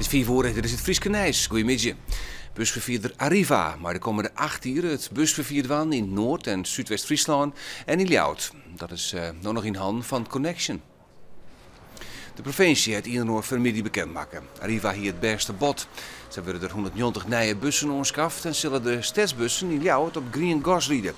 It is 5 oere, dit is it Fryske nijs. Goeiemiddei. Busferfierder Arriva mei de kommende 8 jier it busferfier dwaan yn Noard en Súdwest-Fryslân en yn Ljouwert. Dat is no noch yn hannen fan Connexxion. De provinsje hat ien en oar fan 'e middei bekend makke. Arriva hie it bêste bod. Sa wurde der 190 nije bussen oanskaft en sille de stedsbussen yn Ljouwert op grien gas ride.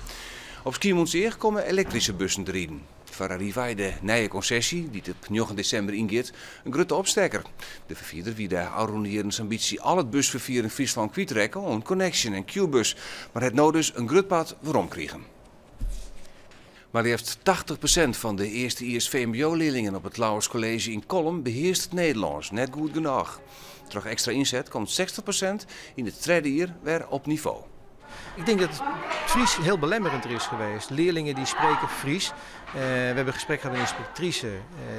Op Skiermûntseach komme elektryske bussen te riden. Foar Arriva is de nije konsesje, dy't op 9 desimber yngiet, in grutte opstekker. De ferfierder wie de ôfrûne jierren sa'n bytsje al it busferfier yn Fryslân kwytrekke oan Connexxion en Qbuzz, mar hat no dus in grut part weromkrigen. Mar leafst 80% fan de earstejiers VMBO-learlingen op it Lauwers College yn Kollum behearst it Nederlânsk net goed genôch. Troch ekstra ynset komt 60% yn it tredde jier wer op nivo. Ik denk dat het Fries heel belemmerend er is geweest. Leerlingen die spreken Fries. We hebben een gesprek gehad met een inspectrice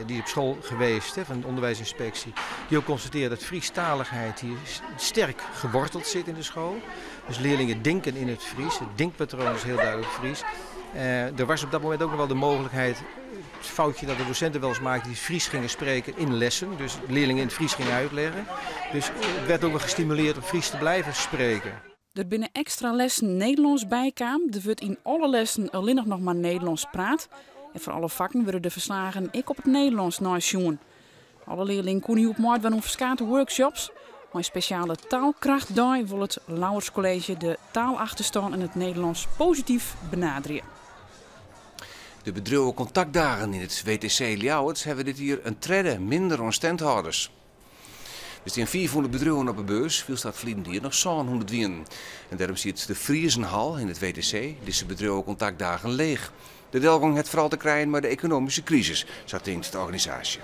die op school geweest, hè, van de onderwijsinspectie. Die ook constateert dat Friestaligheid hier sterk geworteld zit in de school. Dus leerlingen denken in het Fries. Het denkpatroon is heel duidelijk Fries. Er was op dat moment ook nog wel de mogelijkheid, het foutje dat de docenten wel eens maakten, die Fries gingen spreken in lessen. Dus leerlingen in het Fries gingen uitleggen. Dus het werd ook wel gestimuleerd om Fries te blijven spreken. Der binne ekstra lessen Nederlânsk bykaam. Der wurdt yn alle lessen allinnich noch mar Nederlânsk praat. En foar alle fakken wurde de ferslaggen ek op it Nederlânsk neisjoen. Alle learlingen koene hjoed meidwaan oan ferskate workshops. Mei in spesjale taalkrachtdei wol it Lauwers College de taalachterstân yn it Nederlânsk posityf benaderje. De bedriuwekontaktdagen yn it WTC Ljouwert hawwe dit jier in tredde minder oan standhâlders. Der stean 500 bedriuwen op 'e beurs, wylst dat ferline jier noch 700 wienen. En dêrom stiet de Friezenhal yn it WTC dizze bedriuwekontaktdagen leech. De delgong hat foaral te krijen mei de ekonomyske krisis, sa tinkt de organisaasje.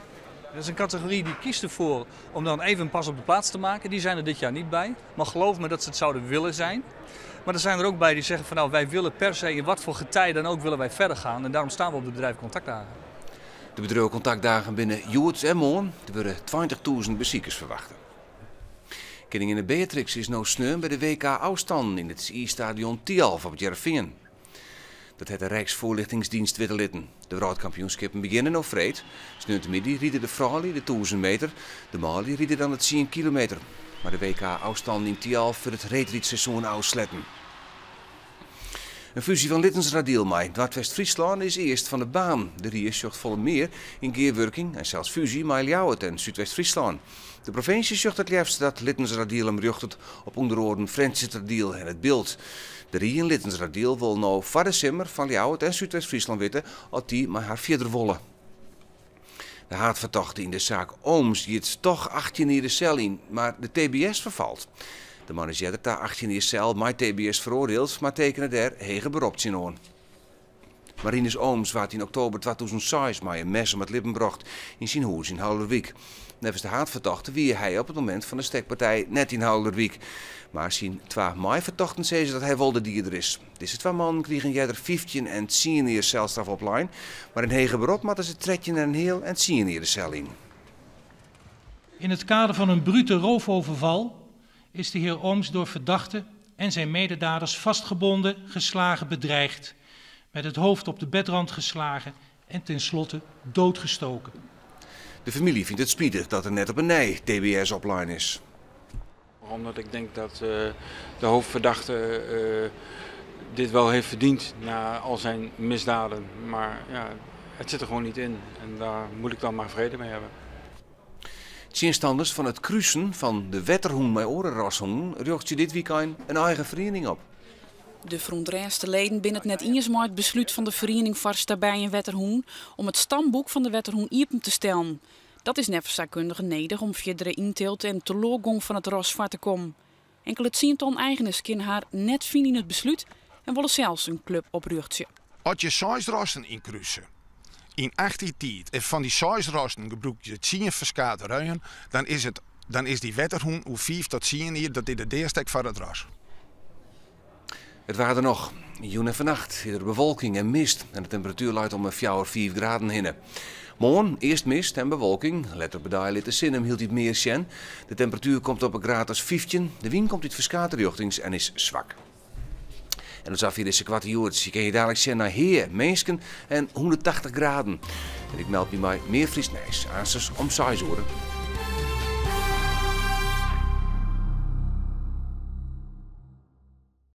Dat is een categorie die kiest ervoor om dan even een pas op de plaats te maken. Die zijn er dit jaar niet bij. Maar geloof me dat ze het zouden willen zijn. Maar er zijn er ook bij die zeggen van nou, wij willen per se in wat voor getij dan ook willen wij verder gaan. En daarom staan we op de bedrijvencontactdagen. De bedriuwekontaktdagen binne hjoed en moarn. Der wurde 20.000 besikers ferwachte. Keninginne Beatrix is no sneon by de WK ôfstannen yn it iisstadion Thialf op It Hearrenfean. Dat hat de Rijksvoorlichtingsdienst witte litten. De wrâldkampioenskippen begjinne no freed. Sneontemiddei ride de froulju de 1000 meter, de manlju ride dan de 10 kilometer. Mei de WK ôfstannen yn Thialf wurdt it reedrydseizoen ôfsletten. In fúzje fan Littenseradiel mei Noardwest-Fryslân is earst fan de baan. De rie sjocht folle mear yn gearwurking en sels fúzje mei Ljouwert en Súdwest-Fryslân. De provinsje sjocht it leafst dat Littenseradiel him rjochtet op ûnder oaren Frjentsjerteradiel en It Bilt. De rie yn Littenseradiel wol no foar de simmer fan Ljouwert en Súdwest-Fryslân witte oft dy mei har fierder wolle. De haadfertochte yn de saak Ooms giet toch 18 jier de sel yn, mar de TBS ferfalt. De man is earder ta 18 jier sel mei TBS feroardield, mar tekene dêr heger berop tsjin oan. Marinus Ooms waard yn oktober 2006 mei in mes om it libben brocht yn syn hûs yn Haulerwyk. Neffens de haadfertochte wie hy op it momint fan de stekpartij net yn Haulerwyk. Mar syn twa meifertochten sizze dat hy wol de dieder is. Dizze twa mannen krigen earder 15 en 10 jier selstraf oplein, mar yn heger berop moatte se 13 en in heal en 10 jier de sel yn. In het kader van een brute roofoverval is de heer Ooms door verdachte en zijn mededaders vastgebonden, geslagen, bedreigd, met het hoofd op de bedrand geslagen en tenslotte doodgestoken. De famylje fynt it spitich dat der net op 'e nij TBS oplein is. Omdat ik denk dat de hoofdverdachte dit wel heeft verdiend na al zijn misdaden. Maar ja, het zit er gewoon niet in en daar moet ik dan maar vrede mee hebben. Tsjinstanners fan it krusen fan de wetterhûn mei oare rashûnen rjochtsje dit wykein in eigen feriening op. De ferûntrêste leden binne it net iens mei it beslút fan de feriening foar Stabij en Wetterhûn om it stamboek fan de wetterhûn iepen te stellen. Dat is neffens saakkundigen nedich om fierdere yntylt en teloargong fan it ras foar te kommen. Inkele tsientallen eigeners kinne har net fine yn it beslút en wolle sels in klup oprjochtsje. As je seis rassen ynkruse yn 8 jier tiid en fan dy seis rassen gebrûk je 10 ferskate reuen, dan is dy wetterhûn oer 5 tot 10 jier, dat is de deastek foar it ras. It waar der noch. Jûn en fannacht is der bewolking en mist en de temperatuer leit om 'e fjouwer, fiif graden hinne. Moarn earst mist en bewolking, letter op 'e dei lit de sinne him hieltyd mear sjen. De temperatuer komt op in graad as 15, de wyn komt út ferskate rjochtings en is swak. En dat safier dizze Koarte Hjoed. Je kinne je daliks sjen nei Hea, Minsken en 180 graden. En ik meld my mei mear Frysk nijs, aansens om 6 oere.